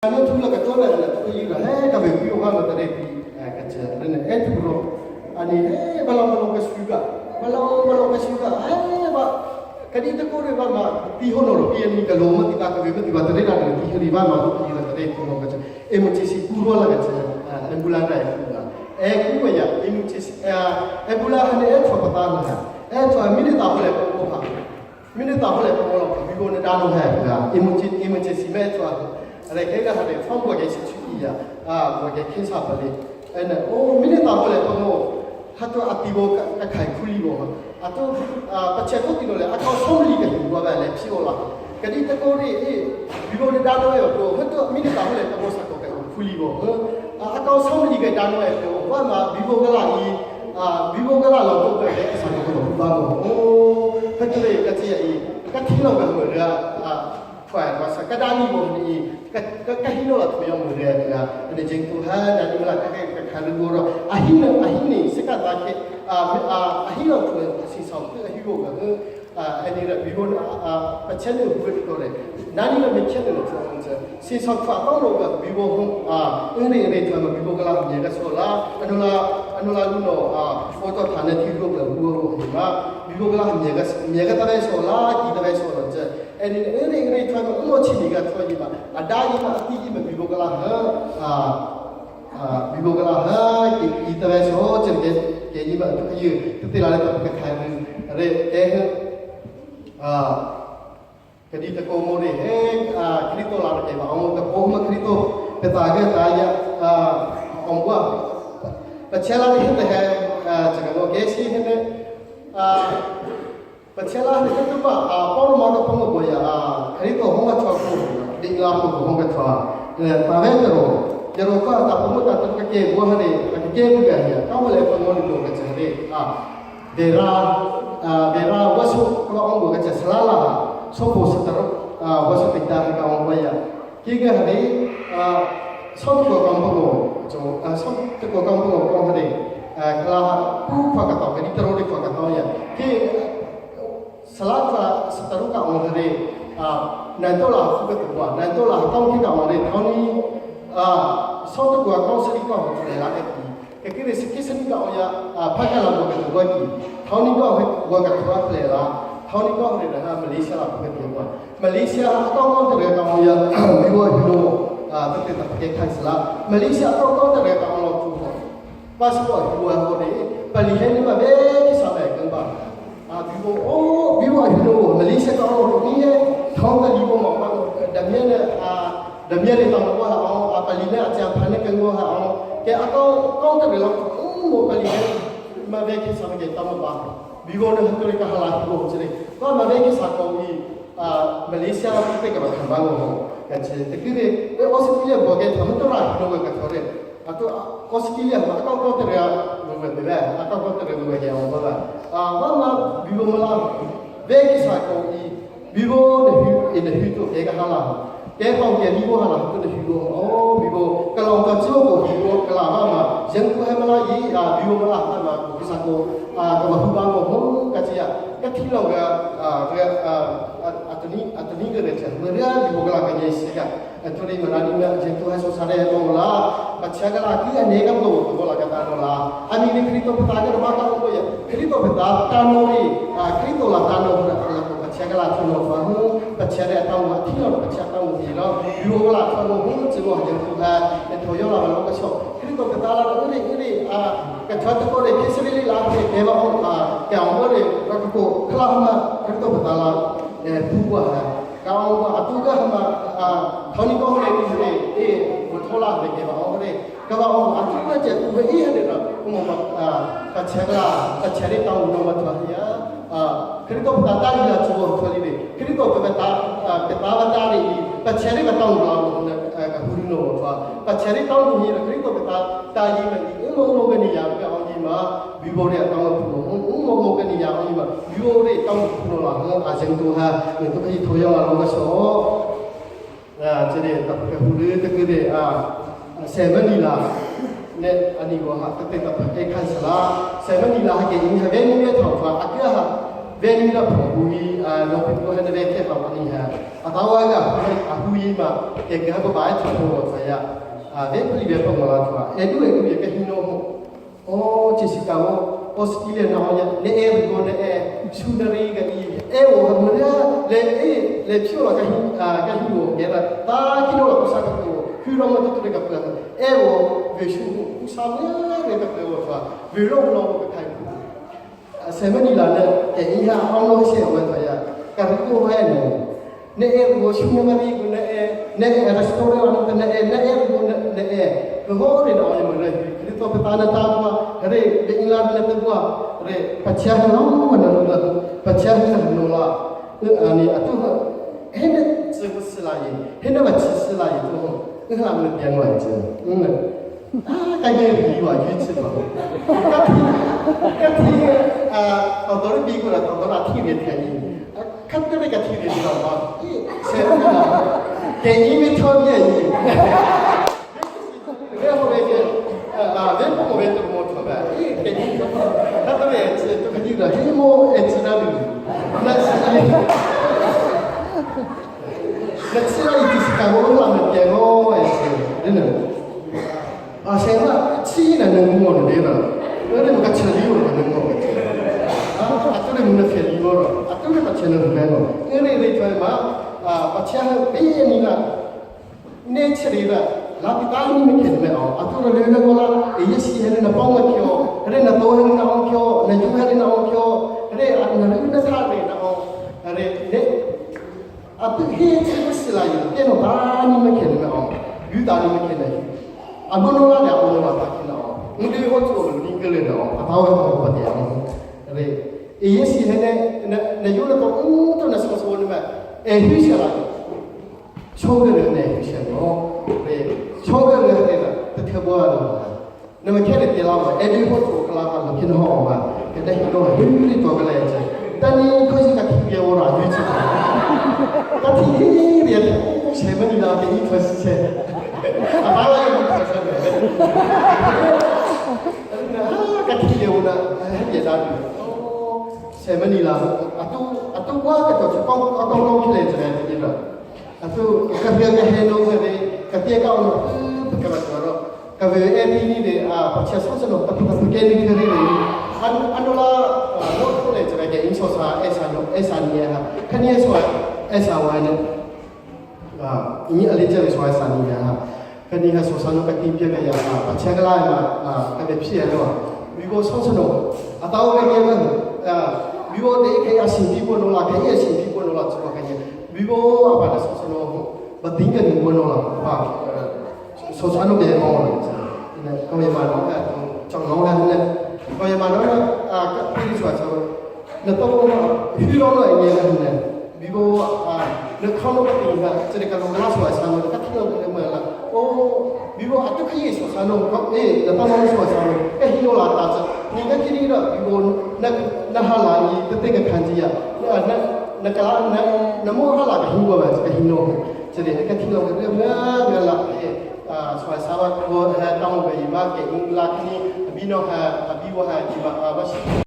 Ano thula ka tola la to yi la he ka ve pi ha la tare pi ka che ne e tu ro ani he balong balong ka su ga balong balong ka su ga he ba kadi ta ko re ba ma pi ho no pi ani ka lo ma ti ba ka ve ma ti ba tare la pi ho ri ba ma to pi la tare ko ka che e mo chi si ku ro la ka che ambula na e la e ku ba ya e mo chi si e bula ha ne e tho pa ta na e tho mi ne ta ho le ko ha Minute ta hole ko lo bi go ne da no ha ga emergency emergency me chwa re ke ga ha de phong bo ge si chu ya a bo ge khin sa pa le ene o minute ta hole ko mo ha to ati bo ka khai khuli bo a to pa che ko ti lo le a ko som li ka hi wa ba le phi o la ka di ta ko ri e bi go ne da no e ko ha to minute ta hole ko sa ko ka khuli bo a ko som li ka da no e ko wa ma bi go ga la ni a bi go ga la lo ko ka le sa ko ko ba mo o 他这里个这一个听了个么的啊，快我说个大你我你个个个听了同样么的啊，那真多哈，那你们那个个看如果说啊希呢啊希呢，是个大个啊啊啊希了同是上个希个个啊，哎你个比如啊啊，前面不会过来，哪里个没前面的做工作，是上发到了个比如说啊，因为那他们比如个啦，也个说啦，安诺啦安诺啦路喏啊，佛到谈的听过个路路嘛。比如个啦，每个每个大概说啦，几大概说了这，哎你哎你哎他们我去你个错一吧，啊大一嘛第一嘛比如个啦哈啊啊比如个啦哈，几几大概说这个给你们哎呦，对啦来个开门，哎哎啊。Kadi ta ko mo re he a krito la ke ba ong ta ko ma krito pe ta ge ta ya a ong wa pa chela ni he he a cha ga ke si he ne a pa chela ni he ba a pa ma ta ko mo ya a krito hong ga chwa ko ding la ko hong ga chwa ta ve ta ro ya ro ka ta ko mo ta ta ke bo ha ne ka ke bu ga ya ka mo le pa mo ni ko ga cha re a vera vera wasu ko ong ga cha sala sopo sataro wasu pikta ka ong ya ki ga hari som ko kam ko cho som ko kam ko ko hari kala pu pha ka to ni taro ni pha ka to ya ki salat fa sataro ka ong hari na to la fu ka to wa na to la tong ki ka ong re thoni som ko ka sari ka ong le la ke ki ke ki ki sani ka ya pha ka la ko ka to wa ki thoni ko wa ka to le la thoni ko re na Malaysia la ka to wa Malaysia 刚刚这个讲呀，美国娱乐啊，特别特别开始了。马来西亚刚刚这个讲了做好，巴斯波娱乐好的，巴里黑你嘛别去上来跟吧。啊，比如哦，比如娱乐，马来西亚讲了你汤个里我嘛，ดำเนียนอ่าดำเนียนตองว่าอ๋อปาลีเนี่ยอาจารย์พันธุ์กันว่าอ๋อแกเอาก็ก็จะไปลองอู้โมปาลีเนี่ยมาเวกิสามเกตามมาบิโกเนี่ยเขาเลยก็ฮาลาโกใช่ไหมก็มาเวกิสากอี Malaysia pe ka ba khamba ngo ka che te ki re e Australia bo ke tham to ra no ka thore a to Australia ma ka ko te ra bo ba de ba a ka ko te re bo ya ba ba a ma ma bi bo ma la ve ki sa ko i bi bo ne hu in ne hu to ke ka ha la ke ko ke bi bo ha la to ne hu bo o bi bo ka long ka chi bo bi bo ka la ma ma jen ku ha ma la yi a bi bo ma la ma ko ki sa ko a ka ba hu ba ngo ho ka chi ya ka thi lo ga a ga a atuni atuni ga re cha ma ra bi bo ga la ka ye si ga atuni ma ra ni ma jen tu ha so sa re bo la pa cha ga la ki a ne ga bo bo la ka ta no la ani ni krito pa ta ga ma ka bo ya krito pa ta ta no ri a krito la ta no la la ko pa cha ga la thu no fa hu pa cha re ta wa thi lo pa cha ta wu ni lo bi bo la thu no hu chi bo jen tu ha ne tho yo la lo ka so krito pa ta la ri ri a ka tha ta ko re ke se ri la ke ke ba a ke ang bo re ra ko khala ma krito pa ta la e pu wa ha ka ang ba atu ga ma a thoni ko re ni re e mo thola re ke ba ang re ka ba ang atu ga che tu he he re ko mo a ka che la ka che re ta u no ma tha ya a krito pa ta ri la chu bo tholi re krito pa ta pa ta ba ta ri pa che re ba ta u la no ka hu no ma tha pa che re ta u ni re krito pa ta ta yi ma ni mo mo ka ni ya ka ang yi ma bi bo re ta ma pu no mo mo ka ni ya ang yi ma bi bo re ta pu no la ha a jeng tu ha ni to ka yi tho ya la lo ka so a che re ta ka hu re ta ke re a se ma ni la ne ani go ha ta te ta ke khan sa la se ma ni la ha ke ni ha ve ni me tho fa a ke ha ve ni la phu bu yi a lo pi ko ha ne ve ke ha ani ha Atawa ga a hu yi ma ke ga ba ba chu ko sa ya a ve pli ve pa ma chu e du e du ye ke hino mo o chi si ka wo Australia na ya ne e go ne e su na ri ga i e wo ha mo ya le e le phyo la ka hi a ka hi wo ge la ta ki no la ku sa ka ko hu ro ma tu tu ka pa e wo ve shu ku sa me re ka pe wo fa ve ro lo ka kai ku ဆယ်မနီလာနဲ့ကဲအင်းဟာအောင်လို့ရှေ့ဝဲထွာရကရကိုဟဲနော်နေအေကိုရှုမမီကိုနေအေနေအေရက်စတိုရန်နေအေနေအေကိုနေအေကိုဟိုရေနော်ယမရေခရီတော့ပတာနတာကွာရေဒီအင်္ဂလန်နဲ့တကွာရေပချာနောမနလာပချာနောလာအာနီအတူဟဲ့这个是哪里？嘿，那么其实哪里都，你看我们变完子，啊，感觉比我预期嘛，个天啊，到到了美国了，到到那天热天气，啊，看到那个天热知道吗？咦，谁知道？给你们特别热，然后那个啊，然后我们都没特别，咦，给你，他特别是都肯定的，黑猫也知道的，那是。那吃了一点是干我那么点哦，哎是，真的。啊，现在吃了能过的了，我那个吃了能过。啊，啊，都是没得便宜过了，啊，都是把钱能买了。我那那块嘛，啊，把钱别你了，那吃的了，那比大你们看没哦，啊，都是留那个了，一些人那帮我挑，人那多人那帮挑，那有人那帮挑，人啊那那他的那哦，人那。啊，不，黑这个是来的，电脑大你们看的哦，鱼大你们看的，啊，不弄那两不弄那大看的哦，我哋好做你个人的哦，啊，他会同我讲，对，也是那那那有那个都那什么什么的嘛，哎，有些来，小个人呢有些哦，对，小个人那个他特别的，那么看的电脑嘛，哎，你好做个那个看好嘛，给他一个很的做个来着，但你可是个听别我拉鱼去。같은 일이 세번이나 이 것이 아 말라요 아 같은 일이구나 해 나 세번이라 아또 아또 와 그저 뻥 아또 뻥 필래 저래 되기라 아또 가비가 해놓은 가비가 오늘 그거처럼 가비 애니니 아 같이 소소노 딱딱 깨는 그리 안 안올라 노트에 저게 인소사 에사노 에사니야 카니에서 에사와는 아 이미 알레제를 좋아했사니야 카니가 소사노 같은 비가 야 같이 가라 아 가비 피해로 미고 소소노 아타오게 아 미고 데케야 신비고 놀라 케야 신비고 놀라 저거 카니 미고 아바나 소소노 바딩가 니고 놀라 바 소사노 베모 네 거기 말로 정롱한 네 거기 말로 아 그, 좋아 저 너 또 휘로로 얘기하는데 미고 아, 너 카노 같은 거 저리 가서 가서 사노 같은 거 뭐야 오 미고 어떻게 해서 사노 에 나타나는 소 사노 에 히노라 따자 니가 키리라 미고 나 나하라이 그때가 간지야 나 나가 나 나모 하라가 힘고 봐 저게 힘노 저리 같은 거 뭐야 뭐야 아 소아 사와 고 해 땅 베이마 게 잉라크니 비노 하 비워 하 디마 아바시.